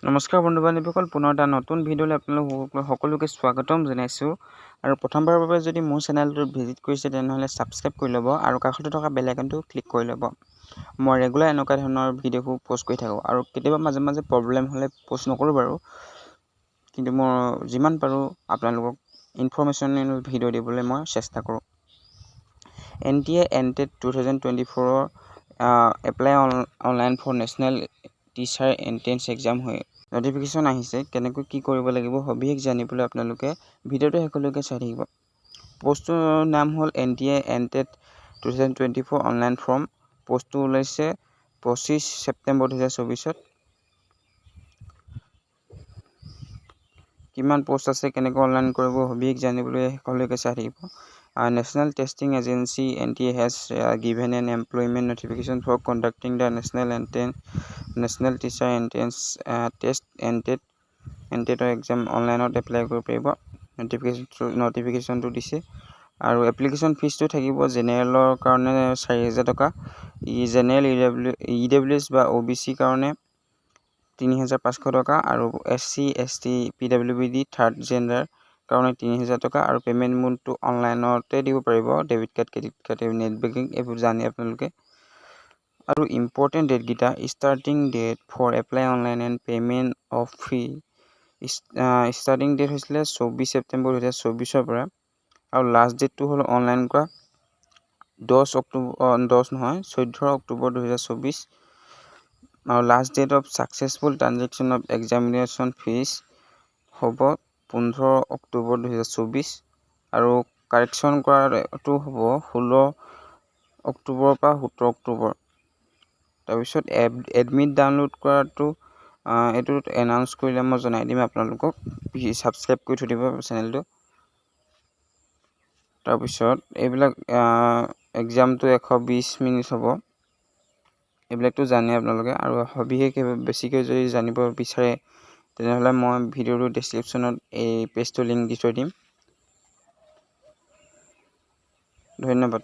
নমস্কাৰ বন্ধু বান্ধৱীসকল, পুনৰ এটা নতুন ভিডিঅ'লৈ আপোনালোক সকলোকে স্বাগতম জনাইছোঁ। আৰু প্ৰথমবাৰৰ বাবে যদি মোৰ চেনেলটোত ভিজিট কৰিছে, তেনেহ'লে ছাবস্ক্ৰাইব কৰি ল'ব আৰু কাষতে থকা বেল আইকনটো ক্লিক কৰি ল'ব। মই ৰেগুলাৰ এনেকুৱা ধৰণৰ ভিডিঅ'বোৰ প'ষ্ট কৰি থাকোঁ আৰু কেতিয়াবা মাজে মাজে প্ৰব্লেম হ'লে প'ষ্ট নকৰোঁ বাৰু, কিন্তু মই যিমান পাৰোঁ আপোনালোকক ইনফৰ্মেশ্যনেল ভিডিঅ' দিবলৈ মই চেষ্টা কৰোঁ। NTA NTET 2024ৰ apply online for National Teacher Entrance Exam হৈ নটিফিকেশ্যন আহিছে। কেনেকৈ কি কৰিব লাগিব, সবিশেষ জানিবলৈ আপোনালোকে ভিডিঅ'টো শেষলৈকে চাই থাকিব। পষ্টটোৰ নাম হ'ল NTA NTET 2024 online form। পষ্টটো ওলাইছে 25 ছেপ্টেম্বৰ 2024ত। কিমান পষ্ট আছে, কেনেকৈ অনলাইন কৰিব, সবিশেষ জানিবলৈ শেষলৈকে চাই থাকিব। National Testing Agency, NTA, has given an employment notification for conducting the National Teacher Entrance Test, NTET। এনটেটৰ exam অনলাইনত এপ্লাই কৰিব পাৰিব। নটিফিকেশ্যনটো দিছে আৰু এপ্লিকেশ্যন ফিজটো থাকিব জেনেৰেলৰ কাৰণে 4000 টকা, জেনেৰেল, ইডাব্লিউ এছ বা অ' বি চিৰ কাৰণে 3500 টকা আৰু SC, ST, PWBD, third gender কাৰণে 3000 টকা। আৰু পে'মেণ্ট মোডটো অনলাইনতে দিব পাৰিব, debit card, credit card, net banking, এইবোৰ জানে আপোনালোকে। আৰু important ডেটকেইটা: starting date for apply online and payment of fee, starting date হৈছিলে 24 ছেপ্টেম্বৰ 2024ৰ পৰা আৰু লাষ্ট ডেটটো হ'ল অনলাইন কৰা 10 অক্টোবৰ, দহ নহয়, 14 অক্টোবৰ 2024। আৰু last date of successful transaction of examination fees হ'ব 15 অক্টোবৰ 2024 আৰু কাৰেকশ্যন কৰাটো হ'ব 16 অক্টোবৰৰ পৰা 17 অক্টোবৰ। তাৰপিছত এডমিট ডাউনলোড কৰাটো এইটো এনাউন্স কৰিলে মই জনাই দিম আপোনালোকক। ছাবস্ক্ৰাইব কৰি থৈ দিব চেনেলটো। তাৰপিছত এইবিলাক এক্সামটো 120 মিনিট হ'ব, এইবিলাকতো জানে আপোনালোকে। আৰু সবিশেষ বেছিকৈ যদি জানিব বিচাৰে, তেনেহ'লে মই ভিডিঅ'টোৰ ডেছক্ৰিপশ্যনত এই পেজটোৰ লিংক দি থৈ দিম। ধন্যবাদ।